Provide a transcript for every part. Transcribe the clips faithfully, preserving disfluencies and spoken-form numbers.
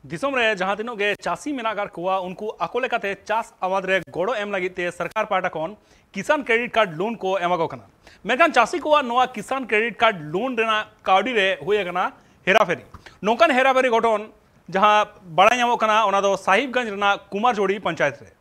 ᱫᱤᱥᱚᱢ ᱨᱮ ᱡᱟᱦᱟᱸ ᱛᱤᱱᱟᱹᱜ ᱜᱮ ᱪᱟᱹᱥᱤ ᱢᱮᱱᱟᱜ ᱟᱠᱟᱫ ᱠᱚᱣᱟ, ᱩᱱᱠᱩ ᱟᱠᱚ ᱞᱮᱠᱟᱛᱮ ᱪᱟᱥ ᱟᱵᱟᱫ ᱨᱮ ᱜᱚᱲᱚ ᱮᱢ ᱞᱟᱹᱜᱤᱫ ᱛᱮ ᱥᱚᱨᱠᱟᱨ ᱯᱟᱦᱴᱟ ᱠᱷᱚᱱ ᱠᱤᱥᱟᱱ ᱠᱨᱮᱰᱤᱴ ᱠᱟᱨᱰ ᱞᱳᱱ ᱠᱚ ᱮᱢᱟ ᱠᱚ ᱠᱟᱱᱟ᱾ ᱢᱮᱱᱠᱷᱟᱱ ᱪᱟᱹᱥᱤ ᱠᱚᱣᱟᱜ ᱱᱚᱣᱟ ᱠᱤᱥᱟᱱ ᱠᱨᱮᱰᱤᱴ ᱠᱟᱨᱰ ᱞᱳᱱ ᱨᱮᱱᱟᱜ ᱠᱟᱹᱣᱰᱤ ᱨᱮ ᱦᱩᱭ ᱟᱠᱟᱱᱟ ᱦᱮᱨᱟᱯᱷᱮᱨᱤ᱾ ᱱᱚᱝᱠᱟᱱ ᱦᱮᱨᱟᱯᱷᱮᱨᱤ ᱜᱷᱚᱴᱚᱱ ᱡᱟᱦᱟᱸ ᱵᱟᱲᱟᱭ ᱧᱟᱢᱚᱜ ᱠᱟᱱᱟ, ᱚᱱᱟ ᱫᱚ ᱥᱟᱦᱤᱵᱽᱜᱚᱸᱡᱽ ᱨᱮᱱᱟᱜ ᱠᱩᱢᱟᱨᱡᱳᱲᱤ ᱯᱚᱧᱪᱟᱭᱮᱛ ᱨᱮ᱾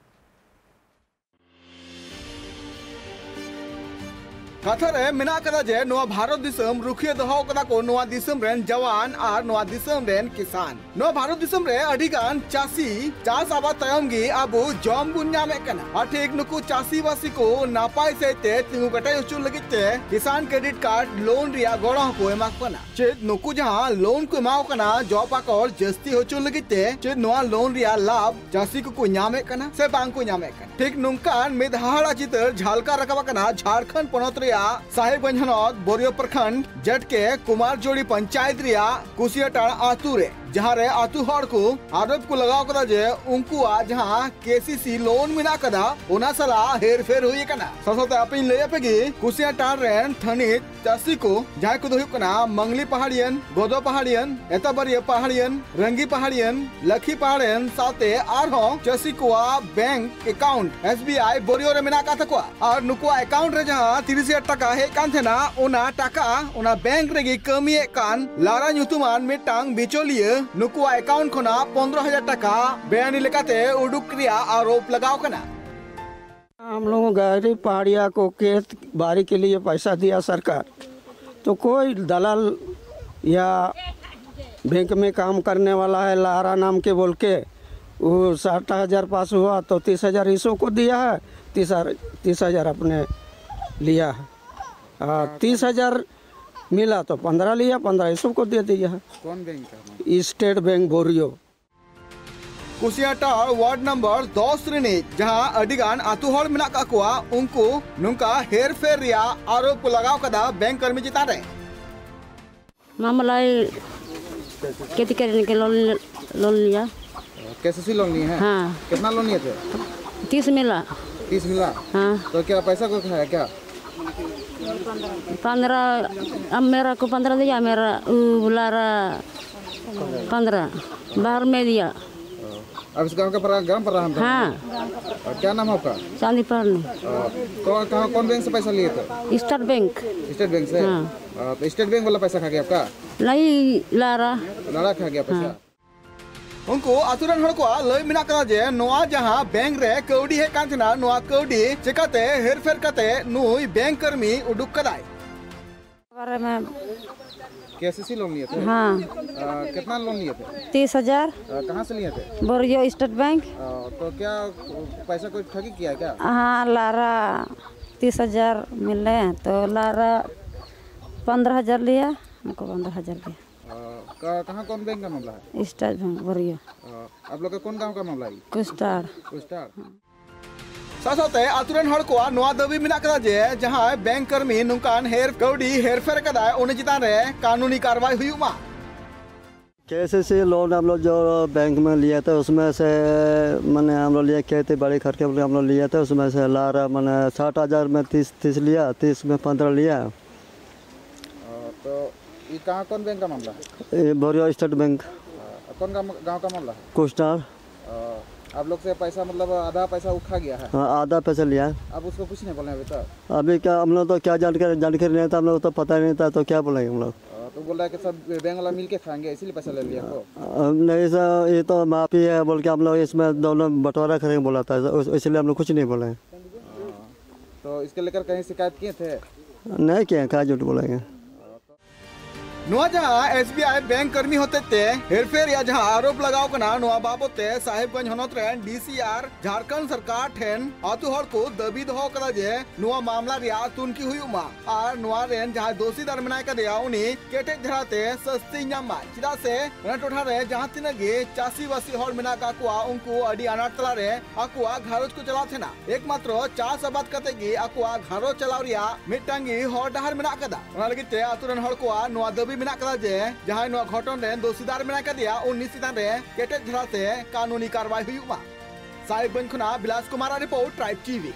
ᱠᱟᱛᱷᱟ ᱨᱮ ᱢᱮᱱᱟᱜ ᱠᱟᱫᱟ ᱡᱮ ᱱᱚᱣᱟ ᱵᱷᱟᱨᱚᱛ ᱫᱤᱥᱚᱢ ᱨᱩᱠᱷᱤᱭᱟᱹ ᱫᱚᱦᱚ ᱠᱟᱫᱟ ᱠᱚ ᱱᱚᱣᱟ ᱫᱤᱥᱚᱢ ᱨᱮᱱ ᱡᱟᱣᱟᱱ ᱟᱨ ᱱᱚᱣᱟ ᱫᱤᱥᱚᱢ ᱨᱮᱱ ᱠᱤᱥᱟᱱ᱾ ᱱᱚᱣᱟ ᱵᱷᱟᱨᱚᱛ ᱫᱤᱥᱚᱢ ᱨᱮ ᱟᱹᱰᱤ ᱜᱟᱱ ᱪᱟᱹᱥᱤ ᱪᱟᱥ ᱟᱵᱟᱫ ᱛᱟᱭᱚᱢ ᱜᱮ ᱟᱵᱚ ᱡᱚᱢ ᱵᱚᱱ ᱧᱟᱢᱮᱫ ᱠᱟᱱᱟ᱾ ᱟᱨ ᱴᱷᱤᱠ ᱱᱩᱠᱩ ᱪᱟᱹᱥᱤ ᱵᱟᱹᱥᱤ ᱠᱚ ᱱᱟᱯᱟᱭ ᱥᱟᱹᱦᱤᱡ ᱛᱮ ᱛᱤᱸᱜᱩ ᱠᱮᱴᱮᱡ ᱦᱚᱪᱚ ᱞᱟᱹᱜᱤᱫ ᱛᱮ ᱠᱤᱥᱟᱱ ᱠᱨᱮᱰᱤᱴ ᱠᱟᱨᱰ ᱞᱳᱱ ᱨᱮᱭᱟᱜ ᱜᱚᱲᱚ ᱦᱚᱸᱠᱚ ᱮᱢᱟ ᱠᱚ ᱠᱟᱱᱟ᱾ ᱪᱮᱫ ᱱᱩᱠᱩ ᱡᱟᱦᱟᱸ ᱞᱳᱱ ᱠᱚ ᱮᱢᱟ ᱠᱚ ᱠᱟᱱᱟ ᱡᱚᱵ ᱟᱠᱚᱨ ᱡᱟᱹᱥᱛᱤ ᱦᱚᱪᱚ ᱞᱟᱹᱜᱤᱫ ᱛᱮ, ᱪᱮᱫ ᱱᱚᱣᱟ ᱞᱳᱱ ᱨᱮᱭᱟᱜ ᱞᱟᱵᱷ ᱪᱟᱹᱥᱤ ᱠᱚᱠᱚ ᱧᱟᱢᱮᱫ ᱠᱟᱱᱟ ᱥᱮ ᱵᱟᱝ ᱠᱚ ᱧᱟᱢᱮᱫ ᱠᱟᱱᱟ? ᱴᱷᱤᱠ ᱱᱚᱝᱠᱟᱱ ᱢᱤᱫ ᱦᱟᱦᱟᱲᱟ ᱪᱤᱛᱟᱹᱨ ᱡᱷᱟᱞᱠᱟᱣ ᱨᱟᱠᱟᱵ ᱟᱠᱟᱱᱟ ᱡᱷᱟᱲᱠᱷᱚᱸᱰ ᱯᱚᱱᱚᱛ ᱨᱮᱭᱟᱜ ᱥᱟᱦᱤᱵᱽᱜᱚᱸᱡᱽ ᱦᱚᱱᱚᱛ ᱵᱳᱨᱤᱭᱳ ᱯᱨᱚᱠᱷᱚᱸᱰ ᱡᱮᱴᱠᱮ ᱠᱩᱢᱟᱨᱡᱳᱲᱤ ᱯᱚᱧᱪᱟᱭᱮᱛ ᱨᱮᱭᱟᱜ ᱠᱩᱥᱤᱭᱟᱴᱟᱲ ᱟᱛᱳ ᱨᱮ, ᱡᱟᱦᱟᱸ ᱨᱮ ᱟᱛᱳ ᱦᱚᱲ ᱠᱚ ᱟᱨᱳᱯ ᱠᱚ ᱞᱟᱜᱟᱣ ᱠᱟᱫᱟ ᱡᱮ ᱩᱱᱠᱩᱣᱟᱜ ᱡᱟᱦᱟᱸ ᱠᱮ ᱥᱤ ᱥᱤ ᱞᱳᱱ ᱢᱮᱱᱟᱜ ᱠᱟᱫᱟ, ᱚᱱᱟ ᱥᱟᱞᱟᱜ ᱦᱮᱨᱯᱷᱮᱨ ᱦᱩᱭ ᱟᱠᱟᱱᱟ᱾ ᱥᱟᱶᱛᱮ ᱟᱯᱮᱧ ᱞᱟᱹᱭ ᱟᱯᱮ ᱜᱮ, ᱠᱩᱥᱤᱭᱟᱴᱟᱲ ᱨᱮᱱ ᱛᱷᱟᱹᱱᱤᱛ ᱪᱟᱹᱥᱤ ᱠᱚ, ᱡᱟᱦᱟᱸᱭ ᱠᱚᱫᱚ ᱦᱩᱭᱩᱜ ᱠᱟᱱᱟ ᱢᱟᱝᱞᱤ ᱯᱟᱦᱟᱲᱤᱭᱟᱱ, ᱜᱚᱫᱚ ᱯᱟᱦᱟᱲᱤᱭᱟᱱ, ᱮᱛᱟᱵᱟᱨᱤᱭᱟᱹ ᱯᱟᱦᱟᱲᱤᱭᱟᱱ, ᱨᱟᱝᱜᱤ ᱯᱟᱦᱟᱲᱤᱭᱟᱱ, ᱞᱟᱠᱷᱤ ᱯᱟᱦᱟᱲᱤᱭᱟᱱ, ᱥᱟᱶᱛᱮ ᱟᱨᱦᱚᱸ ᱪᱟᱹᱥᱤ ᱠᱚᱣᱟᱜ bank account S B I ᱵᱳᱨᱤᱭᱳ ᱨᱮ ᱢᱮᱱᱟᱜ ᱟᱠᱟᱫ ᱛᱟᱠᱚᱣᱟ᱾ ᱟᱨ ᱱᱩᱠᱩᱣᱟᱜ ᱮᱠᱟᱣᱩᱱᱴ ᱨᱮ ᱡᱟᱦᱟᱸ ᱛᱤᱨᱤᱥ ᱦᱟᱡᱟᱨ ᱴᱟᱠᱟ ᱦᱮᱡ ᱠᱟᱱ ᱛᱟᱦᱮᱱᱟ, ᱚᱱᱟ ᱴᱟᱠᱟ ᱚᱱᱟ ᱵᱮᱝᱠ ᱨᱮᱜᱮ ᱠᱟᱹᱢᱤᱭᱮᱫ ᱠᱟᱱ ᱞᱟᱨᱟ ᱧᱩᱛᱩᱢᱟᱱ ᱢᱤᱫᱴᱟᱝ ᱵᱤᱪᱚᱞᱤᱭᱟᱹ ᱱᱩᱠᱩᱣᱟᱜ ᱮᱠᱟᱣᱩᱱᱴ ᱠᱷᱚᱱᱟᱜ ᱯᱚᱱᱫᱽᱨᱚ ᱦᱟᱡᱟᱨ ᱴᱟᱠᱟ ᱵᱮᱟᱭᱤᱱ ᱞᱮᱠᱟᱛᱮ ᱩᱰᱩᱠ ᱨᱮᱭᱟᱜ ᱟᱨᱳᱯ ᱞᱟᱜᱟᱣ ᱠᱟᱱᱟ᱾ हम लोग गरीब पहाड़िया को खेत बाड़ी के लिए पैसा दिया सरकार, तो कोई दलाल या बैंक में काम करने वाला है लारा नाम के बोल के, वो साठ हज़ार पास हुआ तो तीस हज़ार इसो को दिया है, तीस हज़ार, तीस हज़ार अपने लिया है। हाँ, तीस हज़ार मिला तो पंद्रह लिया, पंद्रह इसो को दे दिया है। कौन बैंक का? स्टेट बैंक बोरियो। ᱠᱩᱥᱤᱭᱟᱴᱟᱲ ᱣᱟᱨᱰ ᱱᱚᱢᱵᱚᱨ ᱫᱚᱥ ᱨᱤᱱᱤᱡ ᱡᱟᱦᱟᱸ ᱟᱹᱰᱤ ᱜᱟᱱ ᱟᱹᱛᱩ ᱦᱚᱲ ᱢᱮᱱᱟᱜ ᱠᱟᱜ ᱠᱚᱣᱟ, ᱩᱱᱠᱩ ᱱᱚᱝᱠᱟ ᱦᱮᱨᱯᱷᱮᱨ ᱨᱮᱭᱟᱜ ᱟᱨᱳᱯ ᱠᱚ ᱞᱟᱜᱟᱣ ᱠᱟᱫᱟ ᱵᱮᱝᱠ ᱠᱟᱹᱢᱤ ᱪᱮᱛᱟᱱ ᱨᱮ᱾ मामला है, खेती करने के लोन, लोन लिया। के सी सी लोन लिए हैं? हाँ। कितना लोन लिए थे? तीस मिला। तीस मिला? हाँ। तो क्या पैसा को खाया क्या? पंद्रह, अब मेरा को पंद्रह दिया, मेरा उ बुला रहा पंद्रह। बाहर में लिया। अब इस गांव का परा-, ग्राम प्रधान था? हाँ। और क्या नाम है आपका? चांदी प्रधान। और कौन, कहाँ, कौन बैंक से पैसा लिए थे? State bank. स्टेट बैंक से? हाँ। और तो स्टेट बैंक वाला पैसा खा गया आपका? नहीं, लारा। लारा खा गया पैसा? हाँ। ᱩᱱᱠᱩ ᱟᱹᱛᱩ ᱨᱮᱱ ᱦᱚᱲ ᱠᱚᱣᱟᱜ ᱞᱟᱹᱭ ᱢᱮᱱᱟᱜ ᱠᱟᱫᱟ ᱡᱮ ᱱᱚᱣᱟ ᱡᱟᱦᱟᱸ ᱵᱮᱝᱠ ᱨᱮ ᱠᱟᱹᱣᱰᱤ ᱦᱮᱡ ᱠᱟᱱ ᱛᱟᱦᱮᱱᱟ, ᱱᱚᱣᱟ ᱠᱟᱹᱣᱰᱤ ᱪᱮᱠᱟᱛᱮ ᱦᱮᱨᱯᱷᱮᱨ ᱠᱟᱛᱮ ᱱᱩᱭ ᱵᱮᱝᱠ ᱠᱟᱹᱢᱤ ᱩᱰᱩᱠ ᱠᱟᱫᱟᱭ᱾ बारे में। केसीसी लोन लिए थे? हाँ। आ, कितना लोन लिए थे? तीस हजार। आ, कहाँ से लिए थे? बोरियो स्टेट बैंक। आ, तो क्या पैसा कोई ठगी किया है क्या? हाँ, लारा तीस हजार मिले तो लारा पंद्रह हजार लिया, हमको पंद्रह हजार दिया। आ, का-, कहाँ, कौन बैंक का मामला है? स्टेट बैंक बोरियो। आ, आप लोग का कौन गांव का मामला है? कुस्टार। कुस्टार। ᱥᱟᱶᱛᱮ ᱟᱛᱩ ᱨᱮᱱ ᱦᱚᱲ ᱠᱚᱣᱟᱜ ᱱᱚᱣᱟ ᱫᱟᱹᱵᱤ ᱢᱮᱱᱟᱜ ᱠᱟᱫᱟ ᱡᱮ ᱡᱟᱦᱟᱸᱭ ᱵᱮᱝᱠ ᱠᱟᱹᱢᱤ ᱱᱚᱝᱠᱟᱱ ᱦᱮᱨ ᱠᱟᱹᱣᱰᱤ ᱦᱮᱨᱯᱷᱮᱨ ᱠᱟᱫᱟᱭ, ᱩᱱᱤ ᱪᱮᱛᱟᱱ ᱨᱮ ᱠᱟᱹᱱᱩᱱᱤ ᱠᱟᱨᱣᱟᱭ ᱦᱩᱭᱩᱜ ᱢᱟ᱾ केसीसी लोन हम लोग जो बैंक में लिए थे, उसमें से मैंने हम लोग लिए खेती बाड़ी करके हम लोग लिए थे, उसमें से लारा मैंने साठ हजार में तीस, तीस लिया, तीस में पंद्रह लिया। तो ये कहाँ, कौन बैंक का मामला है? ये भोरिया स्टेट बैंक। कौन गांव, गांव का मामला है? कुस्टार। आप लोग से पैसा, मतलब, आधा पैसा वो खा गया है? हाँ, आधा पैसा लिया है। आप उसको कुछ नहीं बोले अभी तक? अभी क्या, हम लोग तो क्या जानकारी, जानकारी नहीं था, हम लोग तो पता ही नहीं था, तो क्या बोलेंगे हम लोग? तो बोल रहा है कि सब बैंक वाला मिल के खाएंगे, इसीलिए पैसा ले लिया तो। नहीं सर, ये तो माफी है बोल के हम लोग इसमें दोनों बंटवारा करेंगे बोला था, इसलिए हम लोग कुछ नहीं बोले। तो इसके लेकर कहीं शिकायत किए थे? नहीं किए, क्या झूठ बोलेंगे। ᱱᱚᱣᱟ ᱡᱟᱦᱟᱸ ᱮᱥᱵᱤᱟᱭ ᱵᱮᱝᱠ ᱠᱟᱹᱨᱢᱤ ᱦᱚᱛᱮᱡ ᱛᱮ ᱦᱮᱨᱯᱷᱮᱨ ᱨᱮᱭᱟᱜ ᱡᱟᱦᱟᱸ ᱟᱨᱳᱯ ᱞᱟᱜᱟᱣ ᱠᱟᱱᱟ, ᱱᱚᱣᱟ ᱵᱟᱵᱚᱛ ᱛᱮ ᱥᱟᱦᱮᱵᱽᱜᱚᱸᱡᱽ ᱦᱚᱱᱚᱛ ᱨᱮᱱ ᱰᱤᱥᱤ ᱟᱨ ᱡᱷᱟᱲᱠᱷᱚᱸᱰ ᱥᱚᱨᱠᱟᱨ ᱴᱷᱮᱱ ᱟᱹᱛᱩ ᱦᱚᱲ ᱠᱚ ᱫᱟᱹᱵᱤ ᱫᱚᱦᱚ ᱠᱟᱫᱟ ᱡᱮ ᱱᱚᱣᱟ ᱢᱟᱢᱞᱟ ᱨᱮᱭᱟᱜ ᱛᱩᱱᱠᱷᱤ ᱦᱩᱭᱩᱜ ᱢᱟ ᱟᱨ ᱱᱚᱣᱟ ᱨᱮᱱ ᱡᱟᱦᱟᱸᱭ ᱫᱳᱥᱤᱫᱟᱨ ᱢᱮᱱᱟᱭ ᱠᱟᱫᱮᱭᱟ, ᱩᱱᱤ ᱠᱮᱴᱮᱡ ᱫᱷᱟᱨᱟᱛᱮ ᱥᱟᱹᱥᱛᱤ ᱧᱟᱢ ᱢᱟᱭ, ᱪᱮᱫᱟᱜ ᱥᱮ ᱚᱱᱟ ᱴᱚᱴᱷᱟ ᱨᱮ ᱡᱟᱦᱟᱸ ᱛᱤᱱᱟᱹᱜ ᱜᱮ ᱪᱟᱹᱥᱤᱵᱟᱹᱥᱤ ᱦᱚᱲ ᱢᱮᱱᱟᱜ ᱠᱟᱜ ᱠᱚᱣᱟ, ᱩᱱᱠᱩ ᱟᱹᱰᱤ ᱟᱱᱟᱴ ᱛᱟᱞᱟᱨᱮ ᱟᱠᱚᱣᱟᱜ ᱜᱷᱟᱨᱚᱸᱡᱽ ᱠᱚ ᱪᱟᱞᱟᱣ ᱛᱟᱦᱮᱱᱟ᱾ ᱮᱠᱢᱟᱛᱨᱚ ᱪᱟᱥ ᱟᱵᱟᱫ ᱠᱟᱛᱮ ᱜᱮ ᱟᱠᱚᱣᱟᱜ ᱜᱷᱟᱨᱚᱸᱡᱽ ᱪᱟᱞᱟᱣ ᱨᱮᱭᱟᱜ ᱢᱤᱫᱴᱟᱝ ᱜᱮ ᱦᱚᱨ ᱰᱟᱦᱟᱨ ᱢᱮᱱᱟᱜ ᱟᱠᱟᱫᱟ᱾ ᱚᱱᱟ ᱞᱟᱹᱜᱤᱫ ᱛᱮ ᱟᱛᱳ ᱨᱮᱱ ᱦᱚᱲ ᱠᱚᱣᱟᱜ ᱱᱚᱣᱟ ᱫᱟᱹᱵᱤ ᱢᱮᱱᱟᱜ ᱟᱠᱟᱫᱟ ᱡᱮ ᱡᱟᱦᱟᱸᱭ ᱱᱚᱣᱟ ᱜᱷᱚᱴᱚᱱ ᱨᱮᱱ ᱫᱳᱥᱤᱫᱟᱨ ᱢᱮᱱᱟᱭ ᱠᱟᱫᱮᱭᱟ, ᱩᱱᱤ ᱪᱮᱛᱟᱱ ᱨᱮ ᱠᱮᱴᱮᱡ ᱫᱷᱟᱨᱟᱛᱮ ᱠᱟᱹᱱᱩᱱᱤ ᱠᱟᱨᱣᱟᱭ ᱦᱩᱭᱩᱜ ᱢᱟ᱾ ᱥᱟᱦᱮᱵᱽᱜᱚᱸᱡᱽ ᱠᱷᱚᱱᱟᱜ ᱵᱤᱞᱟᱥ ᱠᱩᱢᱟᱨᱟᱜ ᱨᱤᱯᱳᱨᱴ, ᱴᱨᱟᱭᱤᱵᱽ ᱴᱤᱵᱷᱤ᱾